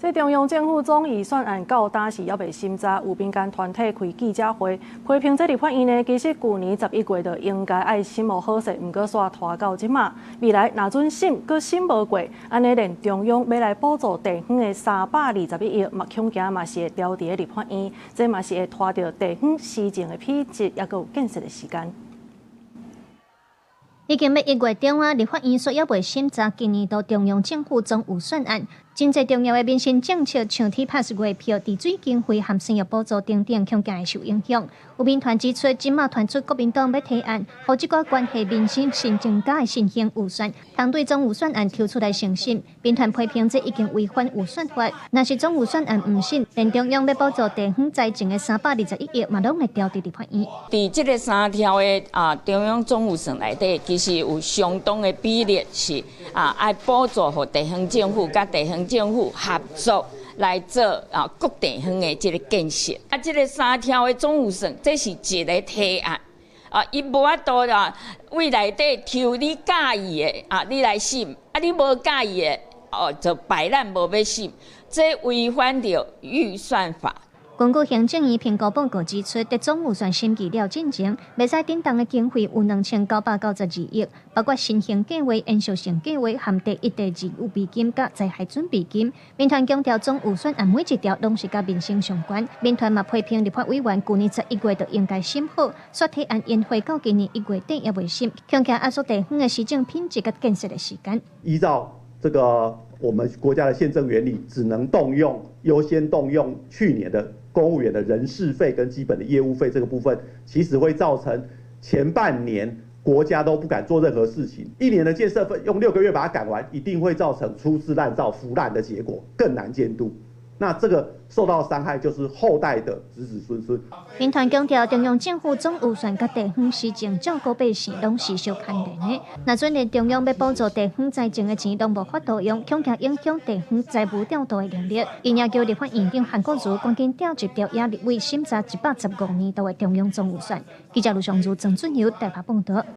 這中央政府總預算案到今時猶未審查，有民間團體開記者會批評這立法院呢，其實舊年11月就應該愛審予好勢，毋過煞拖到這馬。未來若準審，閣審無過，按呢連中央欲來補助地方的321億，嘛恐驚嘛是會牢佇咧立法院，這嘛是會拖著地方施政的品質，抑閣有建設的時間。已經欲1月中啊，立法院煞猶未審查今年度中央政府總預算案，真濟重要的民生政策，像 T-Pass 月票、佇水經費和生育補助等等，恐驚會受影響。有民團指出，這馬傳出國民黨欲提案，予這寡關係民生新增加的新興預算，通對總預算案抽出來重審。民團批評這已經違反預算法，若是總預算案毋審，連中央欲補助地方財政的321億，嘛攏會牢佇立法院。佇這个三條的中央總預算內底，其實有相當的比例是愛補助予地方政府，佮地方政府合作來做各地方的這个建設。這个三條的總預算，這是一个提案，伊無法度對內底抽你佮意的你來審，你無佮意的，哦，就擺爛無欲審，這違反著預算法。根據行政院評估報告指出，佇總預算審議了進前，袂使振動的經費有2992億，包括新興計畫、延續性計畫含第一、第二預備金佮災害準備金。民團強調總預算案每一條攏是佮民生相關。民團嘛批評立法委員舊年11月就應該審好，煞提案延會到今年1月底猶未審，恐驚壓縮地方的施政品質佮建設的時間。依照這個我們國家的憲政原理，只能動用優先動用去年的公務員的人事費跟基本的業務費這個部分，其實會造成前半年國家都不敢做任何事情。一年的建設費用6個月把它趕完，一定會造成粗製濫造、腐爛的結果，更難監督。那這個受到傷害就是後代的子子孫孫。民團強調，中央政府總預算佮地方施政照顧百姓，攏是相牽連的。若準連中央欲補助地方財政的錢攏無法度用，恐驚影響地方財務調度的能力。𪜶也叫立法院長韓國瑜趕緊調集朝野立委審查115年度的中央總預算。記者盧尚如、曾俊友台北報導。